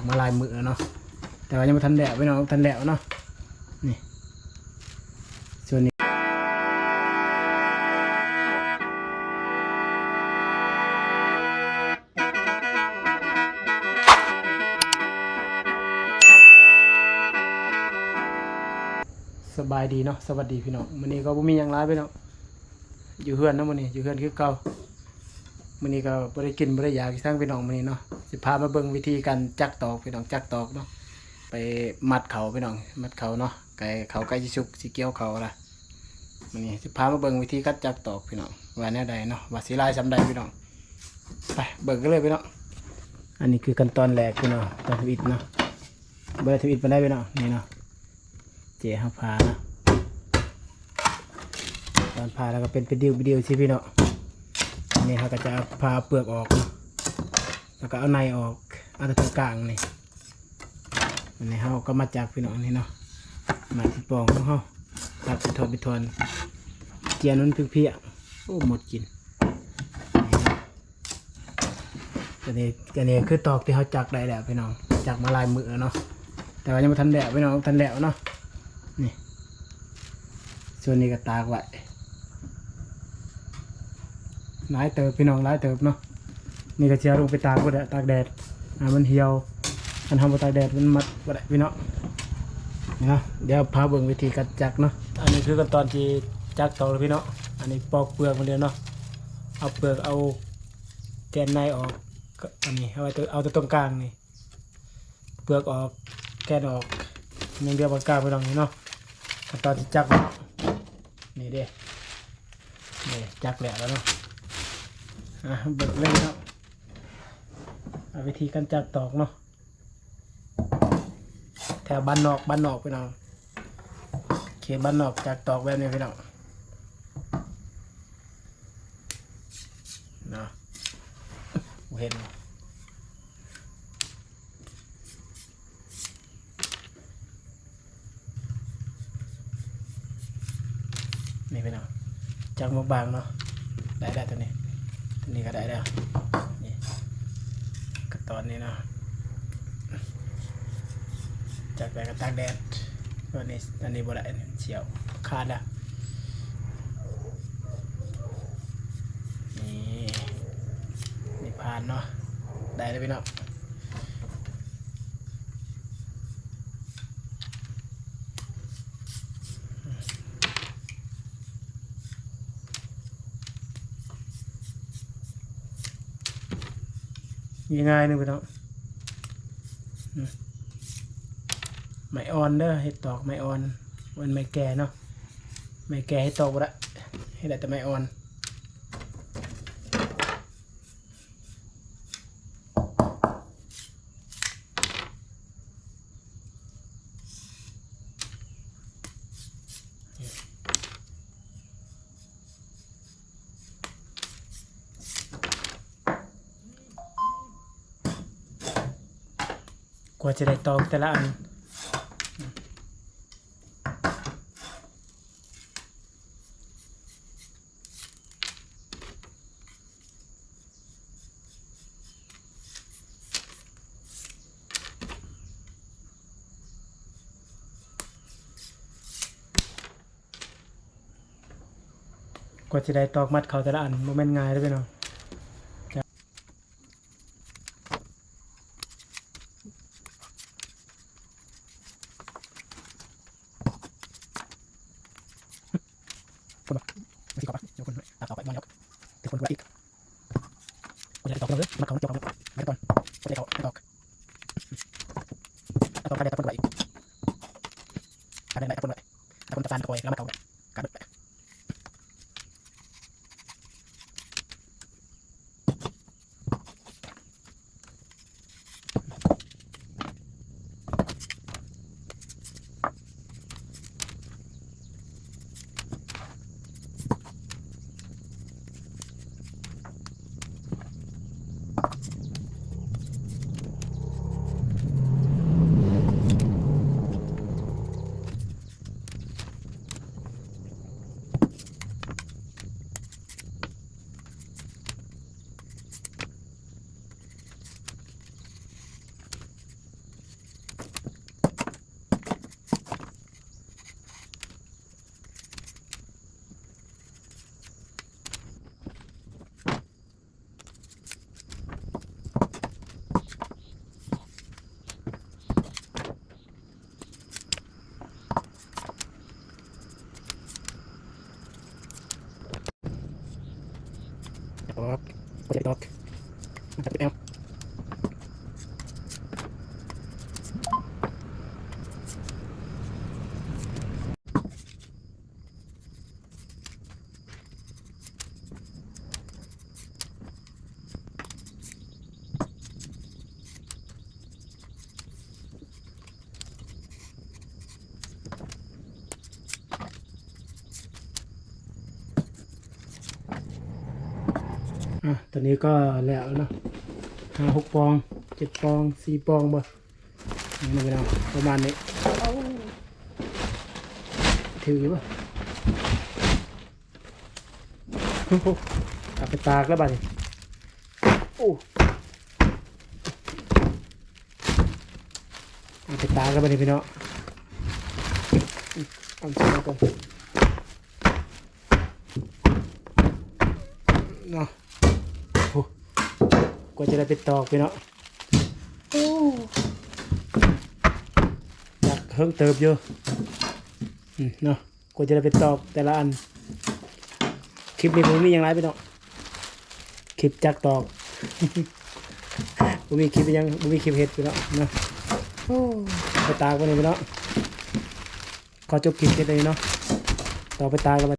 ມາຫຼາຍມື້ແລ້ວເນາະ ແຕ່ວ່າຍັງບໍ່ທັນແລ້ວພີ່ນ້ອງ ບໍ່ທັນແລ້ວເນາະ ນີ້ ສ່ວນນີ້ ສະບາຍດີເນາະ ສະຫວັດດີພີ່ນ້ອງ ມື້ນີ້ກໍບໍ່ມີຫຍັງຫຼາຍພີ່ນ້ອງ ຢູ່ເຮືອນເນາະ ມື້ນີ້ຢູ່ເຮືອນຄືເກົ່າ ມື້ນີ້ກໍບໍ່ໄດ້ກິນບໍ່ໄດ້ຢາກອີກທັງພີ່ນ້ອງ ມື້ນີ້ເນາະ ຊິພາມາເບິ່ງວິທີການຈັກຕອກພີ່ນ້ອງ ຈັກຕອກເນາະ ໄປມັດເຂົ້າພີ່ນ້ອງ ມັດເຂົ້າເນາະ ໃກ້ເຂົ້າໃກ້ຊິສຸກ ຊິກ່ຽວເຂົ້າລະ ມື້ນີ້ຊິພາມາເບິ່ງວິທີການຈັກຕອກພີ່ນ້ອງ ວ່າແນວໃດເນາະ ວ່າຊິຫຼາຍສ່ຳໃດພີ່ນ້ອງ ໄປເບິ່ງກັນເລີຍພີ່ນ້ອງ ອັນນີ້ຄືຂັ້ນຕອນແລກພີ່ນ້ອງ ຕອນທຳອິດເນາະ ບໍ່ໄດ້ທຳອິດປານໃດພີ່ນ້ອງ ນີ້ເນາະ ເຈ້ເຮົາຜ່າເນາະ ຕອນຜ່າແລ້ວກໍເປັນເປັນດິ້ວເປັນດິ້ວຊີ້ພີ່ນ້ອງ ອັນນີ້ເຮົາກໍຈະຜ່າເປືອກອອກເນາະ ແລ້ວກໍເອົາໃນອອກ ເອົາແຕ່ຕົງກາງນີ້ ອັນນີ້ເຮົາກໍມາຈັກພີ່ນ້ອງ ອັນນີ້ເນາະ ມາທີ່ປອງຂອງເຮົາ ຕັດເປັນທ່ອນເປັນທ່ອນ ເຈຍນມັນພຽງໆ ໂອ້ ໝົດກິນ. ອັນນີ້ ອັນນີ້ຄືຕອກທີ່ເຮົາຈັກໄດ້ແລ້ວພີ່ນ້ອງ ຈັກມາຫຼາຍມື້ແລ້ວເນາະ ແຕ່ວ່າຍັງບໍ່ທັນແລ້ວພີ່ນ້ອງ ບໍ່ທັນແລ້ວເນາະ ນີ້ ສ່ວນນີ້ກໍຕາກໄວ້ ຫຼາຍເຕີບພີ່ນ້ອງ ຫຼາຍເຕີບເນາະ ນີ້ກໍຊິເອົາລົງໄປຕາກພຸ້ນແຫຼະ ຕາກແດດໃຫ້ມັນຫ່ຽວ ຄັນເຮົາບໍ່ຕາກແດດມັນມັດບໍ່ໄດ້ພີ່ນ້ອງ ນີ້ເນາະ ດຽວພາເບິ່ງວິທີການຈັກເນາະ ອັນນີ້ຄືຂັ້ນຕອນທີ່ຈັກຕອກແລ້ວພີ່ນ້ອງ ອັນນີ້ປອກເປືອກມັນເດີເນາະ ເອົາເປືອກ ເອົາແກນໃນອອກ ກໍອັນນີ້ເອົາໄວ້ ເອົາແຕ່ຕົງກາງນີ້ ເປືອກອອກ ແກນອອກ ຍັງເຫຼືອບ່ອນກາງພີ່ນ້ອງ ນີ້ເນາະ ຂັ້ນຕອນທີ່ຈັກເນາະ ນີ້ເດ້ ນີ້ຈັກແລ້ວເນາະ ອ່ະ ເບິ່ງເລີຍເນາະ ເອົາວິທີການຈັກຕອກເນາະ ແຖວບ້ານນອກ ບ້ານນອກພີ່ນ້ອງ ເຂດບ້ານນອກຈັກຕອກແບບນີ້ພີ່ນ້ອງ ເນາະ ບໍ່ເຫັນບໍ່ ນີ້ພີ່ນ້ອງ ຈັກໝາກບາງເນາະ ໄດ້ແລ້ວຕົວນີ້ ຕົວນີ້ກໍໄດ້ແລ້ວ ນີ້ ກໍຕອນນີ້ເນາະ ຈັກໄດ້ກໍຕາກແດດ ຕົວນີ້ ອັນນີ້ບໍ່ໄດ້ ສ່ຽວຂາດແລ້ວ ນີ້ ນີ້ຜ່ານເນາະ ໄດ້ແລ້ວພີ່ນ້ອງ ງ່າຍໆ ໜຶ່ງພີ່ນ້ອງ ໄມ້ອ່ອນເດີ ເຮັດຕອກໄມ້ອ່ອນ ບໍ່ແມ່ນໄມ້ແກ່ເນາະ ໄມ້ແກ່ເຮັດຕອກບໍ່ໄດ້ ເຮັດໄດ້ແຕ່ໄມ້ອ່ອນ. ກວ່າຈະໄດ້ຕອກແຕ່ລະອັນ. ກວ່າຈະໄດ້ຕອກມັດເຂົ້າແຕ່ລະອັນ ບໍ່ແມ່ນງ່າຍເດີພີ່ນ້ອງ. ຄົນບໍ່ ມັນຊິເຂົ້າປະ ເຈົ້າຄົນ ຕັດອອກໄປ ບໍ່ແລ້ວ ຖືຄົນຕົວອີກ ຄົນຈະໄດ້ຕອກ ພີ່ນ້ອງເອີຍ ມັນເຂົ້າ ມັນຈອກ ມັນຈອກ ມັນຈອກ ຄົນຈະໄດ້ເຂົ້າ ມັນຈອກ ຕັດອອກ ຕັດອອກ ຕັດອອກ ຕັດຄົນໄວ້ ຕັດຄົນຕະປານ ຕະກອຍ ແລ້ວມັນເຂົ້າ ກັດເບິດ. ເ ດອກ ອ່ະ ຕອນນີ້ກໍແລ້ວເນາະ ຫ້າຫົກປອງ ເຈັດປອງ ສີ່ປອງບໍ່ ນີ້ເນາະພີ່ນ້ອງ ປະມານນີ້ ຖືກຢູ່ບໍ່ ເອົາໄປຕາກແລ້ວບາດນີ້ ໂອ້ ເອົາໄປຕາກແລ້ວບາດນີ້ພີ່ນ້ອງ ເອົາໃສ່ກ່ອນເນາະ ໂອ້ ກວ່າຈະໄດ້ໄປຕອກພີ່ນ້ອງ ໂອ້ ຢາກເຫິງເຕີບຢູ່ ອືມ ເນາະ ກວ່າຈະໄດ້ໄປຕອກແຕ່ລະອັນ ຄລິບນີ້ບໍ່ມີຫຍັງຫຼາຍພີ່ນ້ອງ ຄລິບຈັກຕອກ ບໍ່ມີຄລິບຫຍັງ ບໍ່ມີຄລິບເຮັດພີ່ນ້ອງເນາະ ໂອ້ ໄປຕາກບັດນີ້ພີ່ນ້ອງ ຂໍຈົບຄລິບແຄ່ນີ້ເນາະ ຕໍ່ໄປຕາກແລ້ວ